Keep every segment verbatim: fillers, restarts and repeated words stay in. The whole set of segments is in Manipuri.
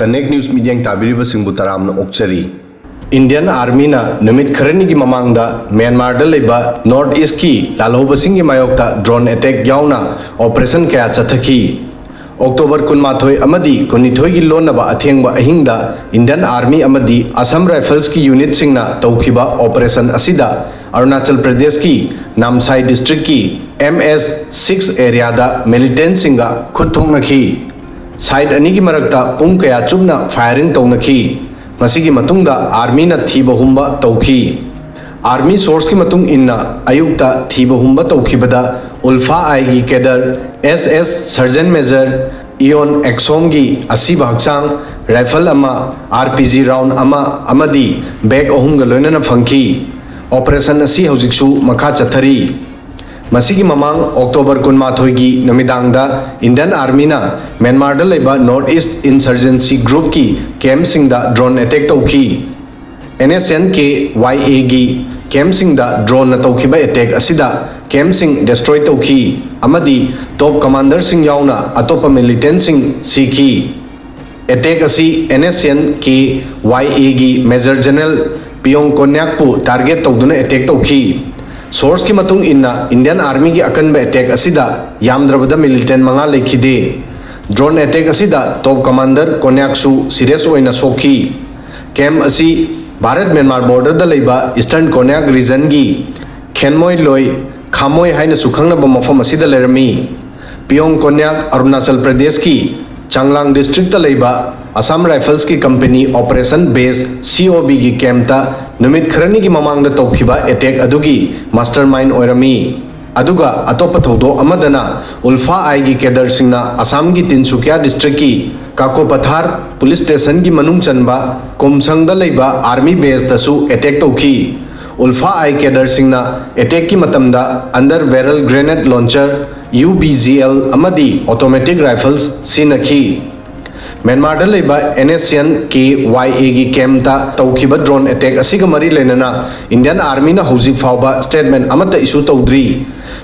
Connect News ꯃꯤꯠꯌꯦꯡ ꯇꯥꯕꯤꯔꯤꯕꯁꯤꯡꯕꯨ ꯇꯔꯥꯝꯅ ꯑꯣꯛꯆꯔꯤ꯫ ꯏꯟꯗꯤꯌꯟ ꯑꯥꯔꯃꯤꯅ ꯅꯨꯃꯤꯠ ꯈꯔꯅꯤꯒꯤ ꯃꯃꯥꯡꯗ ꯃ꯭ꯌꯥꯟꯃꯥꯔꯗ ꯂꯩꯕ ꯅꯣꯔꯠ ꯏꯁꯀꯤ ꯂꯥꯜꯍꯧꯕꯁꯤꯡꯒꯤ ꯃꯥꯌꯣꯛꯇ ꯗ꯭ꯔꯣꯟ ꯑꯦꯇꯦꯛ ꯌꯥꯎꯅ ꯑꯣꯄꯔꯦꯁꯟ ꯀꯌꯥ ꯆꯠꯊꯈꯤ꯫ ꯑꯣꯛꯇꯣꯕꯔ ꯀꯨꯟꯃꯥꯊꯣꯏ ꯑꯃꯗꯤ ꯀꯨꯟꯅꯤꯊꯣꯏꯒꯤ ꯂꯣꯟꯅꯕ ꯑꯊꯦꯡꯕ ꯑꯍꯤꯡꯗ ꯏꯟꯗꯤꯌꯟ ꯑꯥꯔꯃꯤ ꯑꯃꯗꯤ ꯑꯁꯥꯝ ꯔꯥꯏꯐꯜꯁꯀꯤ ꯌꯨꯅꯤꯠꯁꯤꯡꯅ ꯇꯧꯈꯤꯕ ꯑꯣꯄꯔꯦꯁꯟ ꯑꯁꯤꯗ ꯑꯔꯨꯅꯥꯆꯜ ꯄ꯭ꯔꯗꯦꯁꯀꯤ ꯅꯥꯝꯁꯥꯏ ꯗꯤꯁꯇ꯭ꯔꯤꯛꯀꯤ ꯑꯦꯝ ꯑꯦꯁ ꯁꯤꯛꯁ ꯑꯦꯔꯤꯌꯥꯗ ꯃꯤꯂꯤꯇꯦꯟꯁꯤꯡꯒ ꯈꯨꯠ ꯊꯣꯛꯅꯈꯤ꯫ ꯁꯥꯏꯠ ꯑꯅꯤꯒꯤ ꯃꯔꯛꯇ ꯄꯨꯡ ꯀꯌꯥ ꯆꯨꯞꯅ ꯐꯥꯌꯔꯤꯡ ꯇꯧꯅꯈꯤ꯫ ꯃꯁꯤꯒꯤ ꯃꯇꯨꯡꯗ ꯑꯥꯔꯃꯤꯅ ꯊꯤꯕ ꯍꯨꯝꯕ ꯇꯧꯈꯤ꯫ ꯑꯥꯔꯃꯤ ꯁꯣꯔꯁꯀꯤ ꯃꯇꯨꯡ ꯏꯟꯅ, ꯑꯌꯨꯛꯇ ꯊꯤꯕ ꯍꯨꯝꯕ ꯇꯧꯈꯤꯕꯗ ꯎꯜꯐꯥ ꯑꯥꯏꯒꯤ ꯀꯦꯗꯔ ꯑꯦꯁ ꯑꯦꯁ ꯁꯔꯖꯟ ꯃꯦꯖꯔ ꯏꯌꯣꯟ ꯑꯦꯛꯁꯣꯝꯒꯤ ꯑꯁꯤꯕ ꯍꯛꯆꯥꯡ, ꯔꯥꯏꯐꯜ ꯑꯃ, ꯑꯥꯔ ꯄꯤ ꯖꯤ ꯔꯥꯎꯟ ꯑꯃ ꯑꯃꯗꯤ ꯕꯦꯒ ꯑꯍꯨꯝꯒ ꯂꯣꯏꯅꯅ ꯐꯪꯈꯤ꯫ ꯑꯣꯄꯔꯦꯁꯟ ꯑꯁꯤ ꯍꯧꯖꯤꯛꯁꯨ ꯃꯈꯥ ꯆꯠꯊꯔꯤ꯫ ꯃꯁꯤꯒꯤ ꯃꯃꯥꯡ ꯑꯣꯛꯇꯣꯕꯔ ꯀꯨꯟꯃꯥꯊꯣꯏꯒꯤ ꯅꯨꯃꯤꯗꯥꯡꯗ ꯏꯟꯗꯤꯌꯟ ꯑꯥꯔꯃꯤꯅ ꯃ꯭ꯌꯥꯟꯃꯥꯔꯗ ꯂꯩꯕ ꯅꯣꯔꯠ ꯏꯁ ꯏꯟꯁꯔꯖꯦꯟꯁꯤ ꯒ꯭ꯔꯨꯞꯀꯤ ꯀꯦꯝꯞꯁꯤꯡꯗ ꯗ꯭ꯔꯣꯟ ꯑꯦꯇꯦꯛ ꯇꯧꯈꯤ꯫ N S N K Y ꯑꯦꯒꯤ ꯀꯦꯝꯞꯁꯤꯡꯗ ꯗ꯭ꯔꯣꯟꯅ ꯇꯧꯈꯤꯕ ꯑꯦꯇꯦꯛ ꯑꯁꯤꯗ ꯀꯦꯝꯞꯁꯤꯡ ꯗꯦꯁꯇ꯭ꯔꯣꯏ ꯇꯧꯈꯤ ꯑꯃꯗꯤ ꯇꯣꯞ ꯀꯃꯥꯟꯗꯔꯁꯤꯡ ꯌꯥꯎꯅ ꯑꯇꯣꯞꯄ ꯃꯤꯂꯤꯇꯦꯟꯁꯤꯡ ꯁꯤꯈꯤ꯫ ꯑꯦꯇꯦꯛ ꯑꯁꯤ and S N K Y ꯑꯦꯒꯤ ꯃꯦꯖꯔ ꯖꯦꯅꯔꯦꯜ ꯄꯤꯌꯣꯡ ꯀꯣꯟꯌꯥꯛꯄꯨ ꯇꯥꯔꯒꯦꯠ ꯇꯧꯗꯨꯅ ꯑꯦꯇꯦꯛ ꯇꯧꯈꯤ꯫ ꯁꯣꯔꯁꯀꯤ ꯃꯇꯨꯡ ꯏꯟꯅ, ꯏꯟꯗꯤꯌꯟ ꯑꯥꯔꯃꯤꯒꯤ ꯑꯀꯟꯕ ꯑꯦꯇꯦꯛ ꯑꯁꯤꯗ ꯌꯥꯝꯗ꯭ꯔꯕꯗ ꯃꯤꯂꯤꯇꯦꯟ ꯃꯉꯥ ꯂꯩꯈꯤꯗꯦ꯫ ꯗ꯭ꯔꯣꯟ ꯑꯦꯇꯦꯛ ꯑꯁꯤꯗ ꯇꯣꯞ ꯀꯃꯥꯟꯗꯔ ꯀꯣꯟꯌꯥꯛꯁꯨ ꯁꯤꯔꯤꯌꯁ ꯑꯣꯏꯅ ꯁꯣꯛꯈꯤ꯫ ꯀꯦꯝꯞ ꯑꯁꯤ ꯚꯥꯔꯠ ꯃ꯭ꯌꯥꯟꯃꯥꯔ ꯕꯣꯔꯗꯔꯗ ꯂꯩꯕ ꯏꯁꯇꯔꯟ ꯀꯣꯟꯌꯥꯛ ꯔꯤꯖꯟꯒꯤ ꯈꯦꯟꯃꯣꯏ ꯂꯣꯏ, ꯈꯥꯃꯣꯏ ꯍꯥꯏꯅꯁꯨ ꯈꯪꯅꯕ ꯃꯐꯝ ꯑꯁꯤꯗ ꯂꯩꯔꯝꯃꯤ꯫ ꯄꯤꯌꯣꯡ ꯀꯣꯟꯌꯥꯛ, ꯑꯔꯨꯅꯥꯆꯜ ꯄ꯭ꯔꯗꯦꯁꯀꯤ ꯆꯥꯡꯂꯥꯡ ꯗꯤꯁꯇ꯭ꯔꯤꯛꯇ ꯂꯩꯕ ꯑꯁꯥꯝ ꯔꯥꯏꯐꯜꯁꯀꯤ ꯀꯝꯄꯦꯅꯤ ꯑꯣꯄꯔꯦꯁꯟ ꯕꯦꯁ, ꯁꯤ ꯑꯣ ꯕꯤꯒꯤ ꯀꯦꯝꯞꯇ ꯅꯨꯃꯤꯠ ꯈꯔꯅꯤꯒꯤ ꯃꯃꯥꯡꯗ ꯇꯧꯈꯤꯕ ꯑꯦꯇꯦꯛ ꯑꯗꯨꯒꯤ ꯃꯥꯁꯇꯔ ꯃꯥꯏꯟ ꯑꯣꯏꯔꯝꯃꯤ꯫ ꯑꯗꯨꯒ ꯑꯇꯣꯞꯄ ꯊꯧꯗꯣꯛ ꯑꯃꯗꯅ, ꯎꯜꯐꯥ ꯑꯥꯏꯒꯤ ꯀꯦꯗꯔꯁꯤꯡꯅ ꯑꯁꯥꯝꯒꯤ ꯇꯤꯟꯁꯨꯀꯤꯌꯥ ꯗꯤꯁꯇ꯭ꯔꯤꯛꯀꯤ ꯀꯥꯀꯣꯄꯊꯥꯔ ꯄꯨꯂꯤꯁ ꯁ꯭ꯇꯦꯁꯟꯒꯤ ꯃꯅꯨꯡ ꯆꯟꯕ ꯀꯨꯝꯁꯪꯗ ꯂꯩꯕ ꯑꯥꯔꯃꯤ ꯕꯦꯁꯇꯁꯨ ꯑꯦꯇꯦꯛ ꯇꯧꯈꯤ꯫ ꯎꯜꯐꯥ ꯑꯥꯏ ꯀꯦꯗꯔꯁꯤꯡꯅ ꯑꯦꯇꯦꯛꯀꯤ ꯃꯇꯝꯗ under barrel grenade launcher, U B G L, ꯑꯃꯗꯤ ꯑꯣꯇꯣꯃꯦꯇꯤꯛ ꯔꯥꯏꯐꯜꯁ ꯁꯤꯖꯤꯟꯅꯈꯤ꯫ ꯃ꯭ꯌꯥꯟꯃꯥꯔꯗ ꯂꯩꯕ and S N K Y ꯑꯦꯒꯤ ꯀꯦꯝꯞꯇ ꯇꯧꯈꯤꯕ ꯗ꯭ꯔꯣꯟ ꯑꯦꯇꯦꯛ ꯑꯁꯤꯒ ꯃꯔꯤ ꯂꯩꯅꯅ ꯏꯟꯗꯤꯌꯟ ꯑꯥꯔꯃꯤꯅ ꯍꯧꯖꯤꯛ ꯐꯥꯎꯕ ꯁ꯭ꯇꯦꯠꯃꯦꯟ ꯑꯃꯠꯇ ꯏꯁꯨ ꯇꯧꯗ꯭ꯔꯤ꯫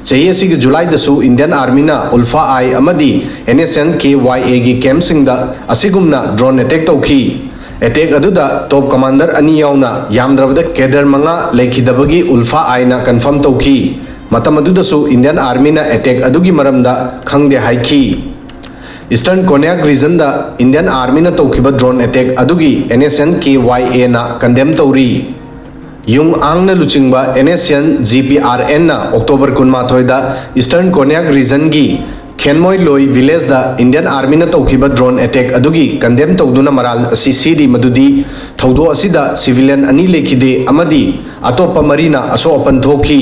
ꯆꯍꯤ ꯑꯁꯤꯒꯤ ꯖꯨꯂꯥꯏꯗꯁꯨ ꯏꯟꯗꯤꯌꯟ ꯑꯥꯔꯃꯤꯅ ꯎꯜꯐꯥ ꯑꯥꯏ ꯑꯃꯗꯤ NSCN-K Y A-ꯒꯤ ꯀꯦꯝꯞꯁꯤꯡꯗ ꯑꯁꯤꯒꯨꯝꯅ ꯗ꯭ꯔꯣꯟ ꯑꯦꯇꯦꯛ ꯇꯧꯈꯤ꯫ ꯑꯦꯇꯦꯛ ꯑꯗꯨꯗ ꯇꯣꯞ ꯀꯃꯥꯟꯗꯔ ꯑꯅꯤ ꯌꯥꯎꯅ ꯌꯥꯝꯗ꯭ꯔꯕꯗ ꯀꯦꯗꯔ ꯃꯉꯥ ꯂꯩꯈꯤꯗꯕꯒꯤ ꯎꯜꯐꯥ ꯑꯥꯏꯅ ꯀꯟꯐꯥꯔꯝ ꯇꯧꯈꯤ꯫ ꯃꯇꯝ ꯑꯗꯨꯗꯁꯨ ꯏꯟꯗꯤꯌꯟ ꯑꯥꯔꯃꯤꯅ ꯑꯦꯇꯦꯛ ꯑꯗꯨꯒꯤ ꯃꯔꯝꯗ ꯈꯪꯗꯦ ꯍꯥꯏꯈꯤ꯫ ꯏꯁꯇꯔꯟ ꯀꯣꯟꯌꯥꯛ ꯔꯤꯖꯟꯗ ꯏꯟꯗꯤꯌꯟ ꯑꯥꯔꯃꯤꯅ ꯇꯧꯈꯤꯕ ꯗ꯭ꯔꯣꯟ ꯑꯦꯇꯦꯛ ꯑꯗꯨꯒꯤ NSCN-K Y A-ꯅ ꯀꯟꯗꯦꯝ ꯇꯧꯔꯤ꯫ ꯌꯨꯡ ꯑꯥꯡꯅ ꯂꯨꯆꯤꯡꯕ NSCN-G P R N-ꯅ ꯑꯣꯛꯇꯣꯕꯔ ꯀꯨꯟꯃꯥꯊꯣꯏꯗ ꯏꯁꯇꯔꯟ ꯀꯣꯟꯌꯥꯛ ꯔꯤꯖꯟꯒꯤ ꯈꯦꯟꯃꯣꯏ ꯂꯣꯏ ꯚꯤꯂꯦꯖꯗ ꯏꯟꯗꯤꯌꯟ ꯑꯥꯔꯃꯤꯅ ꯇꯧꯈꯤꯕ ꯗ꯭ꯔꯣꯟ ꯑꯦꯇꯦꯛ ꯑꯗꯨꯒꯤ ꯀꯟꯗꯦꯝ ꯇꯧꯗꯨꯅ ꯃꯔꯥꯜ ꯑꯁꯤ ꯁꯤꯔꯤ ꯃꯗꯨꯗꯤ ꯊꯧꯗꯣꯛ ꯑꯁꯤꯗ ꯁꯤꯚꯤꯂꯤꯌꯟ ꯑꯅꯤ ꯂꯩꯈꯤꯗꯦ ꯑꯃꯗꯤ ꯑꯇꯣꯞꯄ ꯃꯔꯤꯅ ꯑꯁꯣꯛ ꯑꯄꯟ ꯊꯣꯛꯈꯤ꯫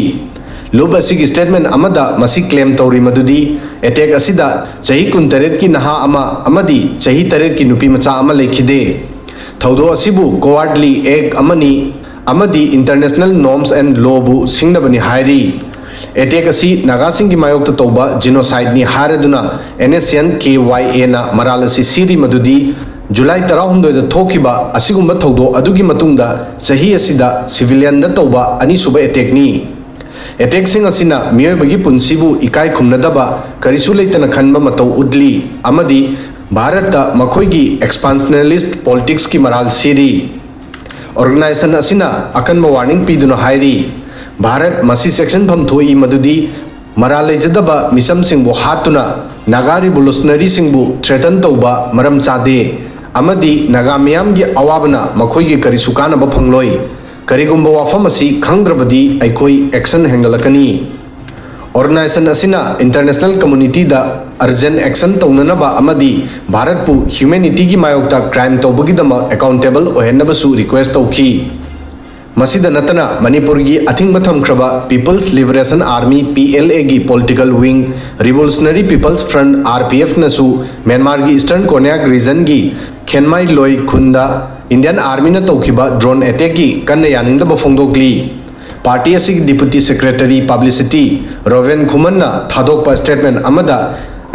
ꯂꯨꯞ ꯑꯁꯤꯒꯤ ꯁ꯭ꯇꯦꯠꯃꯦꯟ ꯑꯃꯗ ꯃꯁꯤ ꯀ꯭ꯂꯦꯝ ꯇꯧꯔꯤ ꯃꯗꯨꯗꯤ ꯑꯦꯇꯦꯛ ꯑꯁꯤꯗ ꯆꯍꯤ ꯀꯨꯟꯇꯔꯦꯠꯀꯤ ꯅꯍꯥ ꯑꯃ ꯑꯃꯗꯤ ꯆꯍꯤ ꯇꯔꯦꯠꯀꯤ ꯅꯨꯄꯤ ꯃꯆꯥ ꯑꯃ ꯂꯩꯈꯤꯗꯦ꯫ ꯊꯧꯗꯣꯛ ꯑꯁꯤꯕꯨ cowardly act ꯑꯃꯅꯤ ꯑꯃꯗꯤ international norms and law-ꯕꯨ ꯁꯤꯡꯅꯕꯅꯤ ꯍꯥꯏꯔꯤ꯫ ꯑꯦꯇꯦꯛ ꯑꯁꯤ ꯅꯥꯒꯥꯁꯤꯡꯒꯤ ꯃꯥꯌꯣꯛꯇ ꯇꯧꯕ genocide-ꯅꯤ ꯍꯥꯏꯔꯗꯨꯅ NSCN-K Y A-ꯅ ꯃꯔꯥꯜ ꯑꯁꯤ ꯁꯤꯔꯤ ꯃꯗꯨꯗꯤ ꯖꯨꯂꯥꯏ ꯇꯔꯥꯍꯨꯝꯗꯣꯏꯗ ꯊꯣꯛꯈꯤꯕ ꯑꯁꯤꯒꯨꯝꯕ ꯊꯧꯗꯣꯛ ꯑꯗꯨꯒꯤ ꯃꯇꯨꯡꯗ ꯆꯍꯤ ꯑꯁꯤꯗ ꯁꯤꯚꯤꯂꯤꯌꯟꯗ ꯇꯧꯕ ꯑꯅꯤꯁꯨꯕ ꯑꯦꯇꯦꯛꯅꯤ꯫ ꯑꯦꯇꯦꯛꯁꯤꯡ ꯑꯁꯤꯅ ꯃꯤꯑꯣꯏꯕꯒꯤ ꯄꯨꯟꯁꯤꯕꯨ ꯏꯀꯥꯏ ꯈꯨꯝꯅꯗꯕ ꯀꯔꯤꯁꯨ ꯂꯩꯇꯅ ꯈꯟꯕ ꯃꯇꯧ ꯎꯠꯂꯤ ꯑꯃꯗꯤ ꯚꯥꯔꯠꯇ ꯃꯈꯣꯏꯒꯤ expansionist politics-ꯀꯤ ꯃꯔꯥꯜ ꯁꯤꯔꯤ꯫ ꯑꯣꯔꯒꯅꯥꯏꯖꯦꯁꯟ ꯑꯁꯤꯅ ꯑꯀꯟꯕ ꯋꯥꯔꯅꯤꯡ ꯄꯤꯗꯨꯅ ꯍꯥꯏꯔꯤ, ꯚꯥꯔꯠ ꯃꯁꯤ ꯆꯦꯛꯁꯤꯟꯐꯝ ꯊꯣꯛꯏ ꯃꯗꯨꯗꯤ ꯃꯔꯥꯜ ꯂꯩꯖꯗꯕ ꯃꯤꯆꯝꯁꯤꯡꯕꯨ ꯍꯥꯠꯇꯨꯅ ꯅꯥꯒꯥ ꯔꯤꯚꯣꯂꯨꯁꯅꯔꯤꯁꯤꯡꯕꯨ threaten ꯇꯧꯕ ꯃꯔꯝ ꯆꯥꯗꯦ ꯑꯃꯗꯤ ꯅꯥꯒꯥ ꯃꯤꯌꯥꯝꯒꯤ ꯑꯋꯥꯕꯅ ꯃꯈꯣꯏꯒꯤ ꯀꯔꯤꯁꯨ ꯀꯥꯟꯅꯕ ꯐꯪꯂꯣꯏ꯫ ꯀꯔꯤꯒꯨꯝꯕ ꯋꯥꯐꯝ ꯑꯁꯤ ꯈꯪꯗ꯭ꯔꯕꯗꯤ ꯑꯩꯈꯣꯏ action ꯍꯦꯟꯒꯠꯂꯛꯀꯅꯤ꯫ ꯑꯣꯔꯒꯅꯥꯏꯖꯦꯁꯟ ꯑꯁꯤꯅ international community-ꯗ urgent action ꯇꯧꯅꯅꯕ ꯑꯃꯗꯤ ꯚꯥꯔꯠꯄꯨ humanity-ꯒꯤ ꯃꯥꯌꯣꯛꯇ crime ꯇꯧꯕꯒꯤꯗꯃꯛ accountable ꯑꯣꯏꯍꯟꯅꯕꯁꯨ request ꯇꯧꯈꯤ꯫ ꯃꯁꯤꯗ ꯅꯠꯇꯅ ꯃꯅꯤꯄꯨꯔꯒꯤ ꯑꯊꯤꯡꯕ ꯊꯝꯈ꯭ꯔꯕ People's Liberation Army, P L A-ꯒꯤ political wing Revolutionary People's Front, R P F-ꯅꯁꯨ ꯃ꯭ꯌꯥꯟꯃꯥꯔꯒꯤ ꯏꯁꯇꯔꯟ ꯀꯣꯟꯌꯥꯛ ꯔꯤꯖꯟꯒꯤ ꯈꯦꯟꯃꯥꯏ ꯂꯣꯏ ꯈꯨꯟꯗ ꯏꯟꯗꯤꯌꯟ ꯑꯥꯔꯃꯤꯅ ꯇꯧꯈꯤꯕ ꯗ꯭ꯔꯣꯟ ꯑꯦꯇꯦꯛꯀꯤ ꯀꯟꯅ ꯌꯥꯅꯤꯡꯗꯕ ꯐꯣꯡꯗꯣꯛꯂꯤ꯫ ꯄꯥꯔꯇꯤ ꯑꯁꯤꯒꯤ ꯗꯤꯄꯨꯇꯤ ꯁꯦꯀ꯭ꯔꯦꯇꯔꯤ ꯄꯕ꯭ꯂꯤꯁꯤꯇꯤ ꯔꯣꯕꯦꯟ ꯈꯨꯃꯟꯅ ꯊꯥꯗꯣꯛꯄ ꯁ꯭ꯇꯦꯠꯃꯦꯟ ꯑꯃꯗ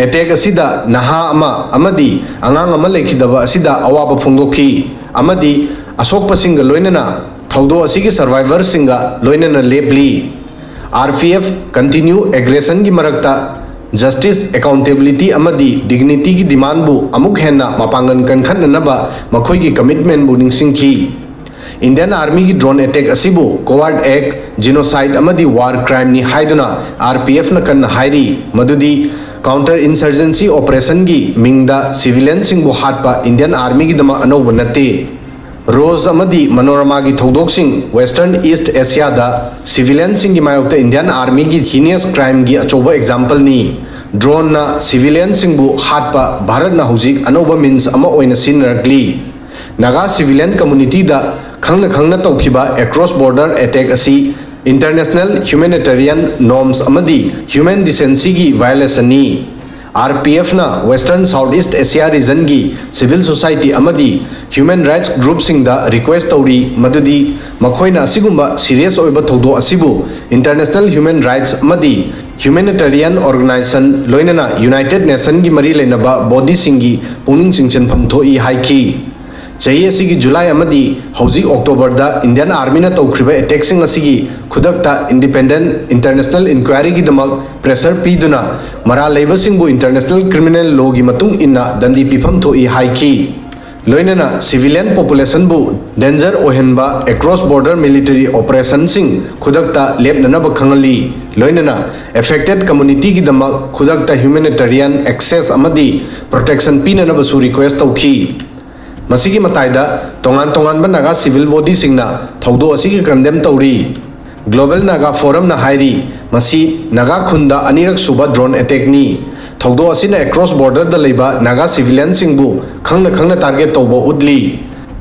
ꯑꯦꯇꯦꯛ ꯑꯁꯤꯗ ꯅꯍꯥ ꯑꯃ ꯑꯃꯗꯤ ꯑꯉꯥꯡ ꯑꯃ ꯂꯩꯈꯤꯗꯕ ꯑꯁꯤꯗ ꯑꯋꯥꯕ ꯐꯣꯡꯗꯣꯛꯈꯤ ꯑꯃꯗꯤ ꯑꯁꯣꯛꯄꯁꯤꯡꯒ ꯂꯣꯏꯅꯅ ꯊꯧꯗꯣꯛ ꯑꯁꯤꯒꯤ ꯁꯔꯚꯥꯏꯚꯔꯁꯤꯡꯒ ꯂꯣꯏꯅꯅ ꯂꯦꯞꯂꯤ꯫ R P F continue aggressionꯒꯤ ꯃꯔꯛꯇ justice, accountability ꯑꯃꯗꯤ dignityꯒꯤ demandꯕꯨ ꯑꯃꯨꯛ ꯍꯦꯟꯅ ꯃꯄꯥꯡꯒꯜ ꯀꯟꯈꯠꯅꯅꯕ ꯃꯈꯣꯏꯒꯤ commitmentꯕꯨ ꯅꯤꯡꯁꯤꯡꯈꯤ꯫ Indian Armyꯒꯤ drone attack ꯑꯁꯤꯕꯨ coward act, genocide ꯑꯃꯗꯤ war crimeꯅꯤ ꯍꯥꯏꯗꯨꯅ R P Fꯅ ꯀꯟꯅ ꯍꯥꯏꯔꯤ, ꯃꯗꯨꯗꯤ counter insurgency operationꯒꯤ ꯃꯤꯡꯗ civilianꯁꯤꯡꯕꯨ ꯍꯥꯠꯄ Indian Armyꯒꯤꯗꯃꯛ ꯑꯅꯧꯕ ꯅꯠꯇꯦ꯫ Rose ꯑꯃꯗꯤ Manoramꯒꯤ ꯊꯧꯗꯣꯛꯁꯤꯡ Western East Asiaꯗ civilianꯁꯤꯡꯒꯤ ꯃꯥꯌꯣꯛꯇ Indian Armyꯒꯤ heinous crimeꯒꯤ ꯑꯆꯧꯕ exampleꯅꯤ꯫ Droneꯅ civilianꯁꯤꯡꯕꯨ ꯍꯥꯠꯄ ꯚꯥꯔꯠꯅ ꯍꯧꯖꯤꯛ ꯑꯅꯧꯕ means ꯑꯃ ꯑꯣꯏꯅ ꯁꯤꯖꯤꯟꯅꯔꯛꯂꯤ꯫ Naga civilian communityꯗ ꯈꯪꯅ ꯈꯪꯅ ꯇꯧꯈꯤꯕ across border attack ꯑꯁꯤ international humanitarian norms ꯑꯃꯗꯤ human decencyꯒꯤ violationꯅꯤ꯫ R P Fꯅ Western Southeast Asia regionꯒꯤ civil society ꯑꯃꯗꯤ human rights groupꯁꯤꯡꯗ request ꯇꯧꯔꯤ ꯃꯗꯨꯗꯤ ꯃꯈꯣꯏꯅ ꯑꯁꯤꯒꯨꯝꯕ serious ꯑꯣꯏꯕ ꯊꯧꯗꯣꯛ ꯑꯁꯤꯕꯨ international human rights ꯑꯃꯗꯤ humanitarian organization ꯂꯣꯏꯅꯅ United Nationꯒꯤ ꯃꯔꯤ ꯂꯩꯅꯕ bodyꯁꯤꯡꯒꯤ ꯄꯨꯛꯅꯤꯡ ꯆꯤꯡꯁꯤꯟꯐꯝ ꯊꯣꯛꯏ ꯍꯥꯏꯈꯤ꯫ ꯆꯍꯤ ꯑꯁꯤꯒꯤ July ꯑꯃꯗꯤ ꯍꯧꯖꯤꯛ Octoberꯗ Indian Armyꯅ ꯇꯧꯈ꯭ꯔꯤꯕ attackꯁꯤꯡ ꯑꯁꯤꯒꯤ ꯈꯨꯗꯛꯇ independent international inquiryꯒꯤꯗꯃꯛ pressure ꯄꯤꯗꯨꯅ ꯃꯔꯥꯜ ꯂꯩꯕꯁꯤꯡꯕꯨ international criminal lawꯒꯤ ꯃꯇꯨꯡ ꯏꯟꯅ ꯗꯟꯗꯤ ꯄꯤꯐꯝ ꯊꯣꯛꯏ ꯍꯥꯏꯈꯤ꯫ ꯂꯣꯏꯅꯅ civilian populationꯕꯨ danger ꯑꯣꯏꯍꯟꯕ across border military operationꯁꯤꯡ ꯈꯨꯗꯛꯇ ꯂꯦꯞꯅꯅꯕ ꯈꯪꯍꯜꯂꯤ꯫ ꯂꯣꯏꯅꯅ affected communityꯒꯤꯗꯃꯛ ꯈꯨꯗꯛꯇ humanitarian access ꯑꯃꯗꯤ protection ꯄꯤꯅꯅꯕꯁꯨ request ꯇꯧꯈꯤ꯫ ꯃꯁꯤꯒꯤ ꯃꯇꯥꯏꯗ ꯇꯣꯉꯥꯟ ꯇꯣꯉꯥꯟꯕ Naga civil bodyꯁꯤꯡꯅ ꯊꯧꯗꯣꯛ ꯑꯁꯤꯒꯤ condemn ꯇꯧꯔꯤ꯫ Global Naga Forumꯅ ꯍꯥꯏꯔꯤ, ꯃꯁꯤ ꯅꯥꯒꯥ ꯈꯨꯟꯗ ꯑꯅꯤꯔꯛ ꯁꯨꯕ drone attackꯅꯤ꯫ ꯊꯧꯗꯣꯛ ꯑꯁꯤꯅ across borderꯗ ꯂꯩꯕ Naga civilianꯁꯤꯡꯕꯨ ꯈꯪꯅ ꯈꯪꯅ target ꯇꯧꯕ ꯎꯠꯂꯤ꯫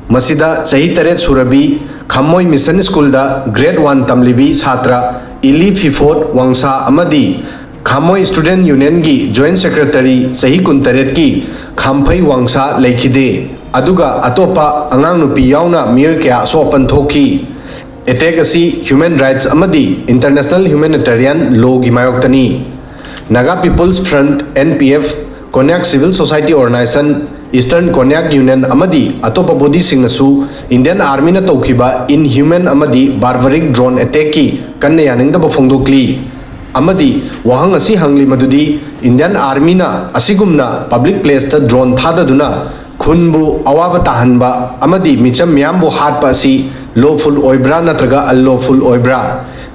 ꯃꯁꯤꯗ ꯆꯍꯤ ꯇꯔꯦꯠ ꯁꯨꯔꯕꯤ ꯈꯥꯃꯣꯏ Mission Schoolꯗ grade one ꯇꯝꯂꯤꯕꯤ ꯁꯥꯇ꯭ꯔ ꯏꯂꯤ ꯐꯤꯐꯣꯠ ꯋꯥꯡꯁꯥ ꯑꯃꯗꯤ ꯈꯥꯃꯣꯏ Student Unionꯒꯤ Joint Secretary ꯆꯍꯤ ꯀꯨꯟꯇꯔꯦꯠꯀꯤ ꯈꯥꯝꯐꯩ ꯋꯥꯡꯁꯥ ꯂꯩꯈꯤꯗꯦ꯫ ꯑꯗꯨꯒ ꯑꯇꯣꯞꯄ ꯑꯉꯥꯡ ꯅꯨꯄꯤ ꯌꯥꯎꯅ ꯃꯤꯑꯣꯏ ꯀꯌꯥ ꯑꯁꯣꯛ ꯑꯄꯟ ꯊꯣꯛꯈꯤ꯫ Attack ꯑꯁꯤ human rights ꯑꯃꯗꯤ international humanitarian lawꯒꯤ ꯃꯥꯌꯣꯛꯇꯅꯤ꯫ Naga People's Front, N P F, Konyak Civil Society Organization, Eastern Konyak Union ꯑꯃꯗꯤ ꯑꯇꯣꯞꯄ ꯕꯣꯗꯤꯁꯤꯡꯅꯁꯨ ꯏꯟꯗꯤꯌꯟ ꯑꯥꯔꯃꯤꯅ ꯇꯧꯈꯤꯕ inhuman ꯑꯃꯗꯤ barbaric drone attackꯀꯤ ꯀꯟꯅ ꯌꯥꯅꯤꯡꯗꯕ ꯐꯣꯡꯗꯣꯛꯂꯤ꯫ ꯑꯃꯗꯤ ꯋꯥꯍꯪ ꯑꯁꯤ ꯍꯪꯂꯤ ꯃꯗꯨꯗꯤ ꯏꯟꯗꯤꯌꯟ ꯑꯥꯔꯃꯤꯅ ꯑꯁꯤꯒꯨꯝꯅ ꯄꯕ꯭ꯂꯤꯛ ꯄ꯭ꯂꯦꯁꯇ ꯗ꯭ꯔꯣꯟ ꯊꯥꯗꯗꯨꯅ ꯈꯨꯟꯕꯨ ꯑꯋꯥꯕ ꯇꯥꯍꯟꯕ ꯑꯃꯗꯤ ꯃꯤꯆꯝ ꯃꯤꯌꯥꯝꯕꯨ ꯍꯥꯠꯄ ꯑꯁꯤ ꯂꯣꯐꯨꯜ ꯑꯣꯏꯕ꯭ꯔꯥ ꯅꯠꯇ꯭ꯔꯒ ꯑꯟꯂꯣꯐꯨꯜ ꯑꯣꯏꯕ꯭ꯔꯥ?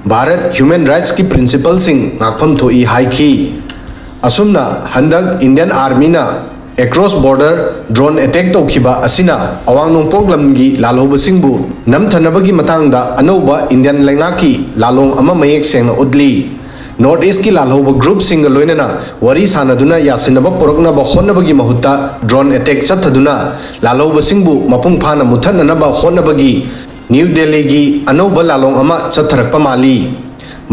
ꯚꯥꯔꯠ ꯍ꯭ꯌꯨꯃꯦꯟ ꯔꯥꯏꯠꯁꯀꯤ ꯄ꯭ꯔꯤꯟꯁꯤꯄꯜꯁꯤꯡ ꯉꯥꯛꯐꯝ ꯊꯣꯛꯏ ꯍꯥꯏꯈꯤ꯫ ꯑꯁꯨꯝꯅ ꯍꯟꯗꯛ ꯏꯟꯗꯤꯌꯟ ꯑꯥꯔꯃꯤꯅ ꯑꯦꯀ꯭ꯔꯣꯁ ꯕꯣꯔꯗꯔ ꯗ꯭ꯔꯣꯟ ꯑꯦꯇꯦꯛ ꯇꯧꯈꯤꯕ ꯑꯁꯤꯅ ꯑꯋꯥꯡ ꯅꯣꯡꯄꯣꯛ ꯂꯝꯒꯤ ꯂꯥꯜꯍꯧꯕꯁꯤꯡꯕꯨ ꯅꯝꯊꯅꯕꯒꯤ ꯃꯇꯥꯡꯗ ꯑꯅꯧꯕ ꯏꯟꯗꯤꯌꯟ ꯂꯩꯉꯥꯛꯀꯤ ꯂꯥꯂꯣꯡ ꯑꯃ ꯃꯌꯦꯛ ꯁꯦꯡꯅ ꯎꯠꯂꯤ꯫ ꯅꯣꯔꯠ ꯏꯁꯀꯤ ꯂꯥꯜꯍꯧꯕ ꯒ꯭ꯔꯨꯞꯁꯤꯡꯒ ꯂꯣꯏꯅꯅ ꯋꯥꯔꯤ ꯁꯥꯅꯗꯨꯅ ꯌꯥꯁꯤꯟꯅꯕ ꯄꯨꯔꯛꯅꯕ ꯍꯣꯠꯅꯕꯒꯤ ꯃꯍꯨꯠꯇ ꯗ꯭ꯔꯣꯟ ꯑꯦꯇꯦꯛ ꯆꯠꯊꯗꯨꯅ ꯂꯥꯜꯍꯧꯕꯁꯤꯡꯕꯨ ꯃꯄꯨꯡ ꯐꯥꯅ ꯃꯨꯠꯊꯠꯅꯅꯕ ꯍꯣꯠꯅꯕꯒꯤ ꯅ꯭ꯌꯨ ꯗꯦꯜꯂꯤꯒꯤ ꯑꯅꯧꯕ ꯂꯥꯂꯣꯡ ꯑꯃ ꯆꯠꯊꯔꯛꯄ ꯃꯥꯜꯂꯤ꯫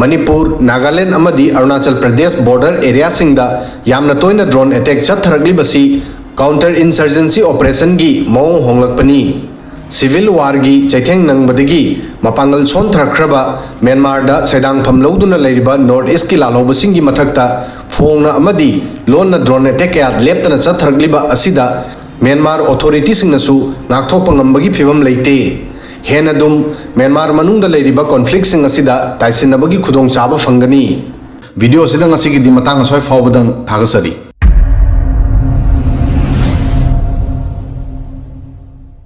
ꯃꯅꯤꯄꯨꯔ, ꯅꯥꯒꯥꯂꯦꯟ ꯑꯃꯗꯤ ꯑꯔꯨꯅꯥꯆꯜ ꯄ꯭ꯔꯗꯦꯁ ꯕꯣꯔꯗꯔ ꯑꯦꯔꯤꯌꯥꯁꯤꯡꯗ ꯌꯥꯝꯅ ꯇꯣꯏꯅ ꯗ꯭ꯔꯣꯟ ꯑꯦꯇꯦꯛ ꯆꯠꯊꯔꯛꯂꯤꯕꯁꯤ ꯀꯥꯎꯟꯇꯔ ꯏꯟꯁꯔꯖꯦꯟꯁꯤ ꯑꯣꯄꯔꯦꯁꯟꯒꯤ ꯃꯑꯣꯡ ꯍꯣꯡꯂꯛꯄꯅꯤ꯫ ꯁꯤꯚꯤꯜ ꯋꯥꯔꯒꯤ ꯆꯩꯊꯦꯡ ꯅꯪꯕꯗꯒꯤ ꯃꯄꯥꯡꯒꯜ ꯁꯣꯟꯊꯔꯛꯈ꯭ꯔꯕ ꯃ꯭ꯌꯥꯟꯃꯥꯔꯗ ꯁꯩꯗꯥꯡꯐꯝ ꯂꯧꯗꯨꯅ ꯂꯩꯔꯤꯕ ꯅꯣꯔꯠ ꯏꯁꯀꯤ ꯂꯥꯜꯍꯧꯕꯁꯤꯡꯒꯤ ꯃꯊꯛꯇ ꯐꯣꯡꯅ ꯑꯃꯗꯤ ꯂꯣꯟꯅ ꯗ꯭ꯔꯣꯟ ꯑꯦꯇꯦꯛ ꯀꯌꯥ ꯂꯦꯞꯇꯅ ꯆꯠꯊꯔꯛꯂꯤꯕ ꯑꯁꯤꯗ ꯃ꯭ꯌꯥꯟꯃꯥꯔ ꯑꯣꯊꯣꯔꯤꯇꯤꯁꯤꯡꯅꯁꯨ ꯉꯥꯛꯊꯣꯛꯄ ꯉꯝꯕꯒꯤ ꯐꯤꯕꯝ ꯂꯩꯇꯦ꯫ ꯍꯦꯟꯅ ꯑꯗꯨꯝ ꯃ꯭ꯌꯥꯟꯃꯥꯔ ꯃꯅꯨꯡꯗ ꯂꯩꯔꯤꯕ ꯀꯣꯟꯐ꯭ꯂꯤꯛꯁꯤꯡ ꯑꯁꯤꯗ ꯇꯥꯏꯁꯤꯟꯅꯕꯒꯤ ꯈꯨꯗꯣꯡꯆꯥꯕ ꯐꯪꯒꯅꯤ꯫ ꯚꯤꯗꯤꯑꯣ ꯑꯁꯤꯗ ꯉꯁꯤꯒꯤꯗꯤ ꯃꯇꯥꯡ ꯑꯁ꯭ꯋꯥꯏ ꯐꯥꯎꯕꯗꯪ ꯊꯥꯒꯠꯆꯔꯤ꯫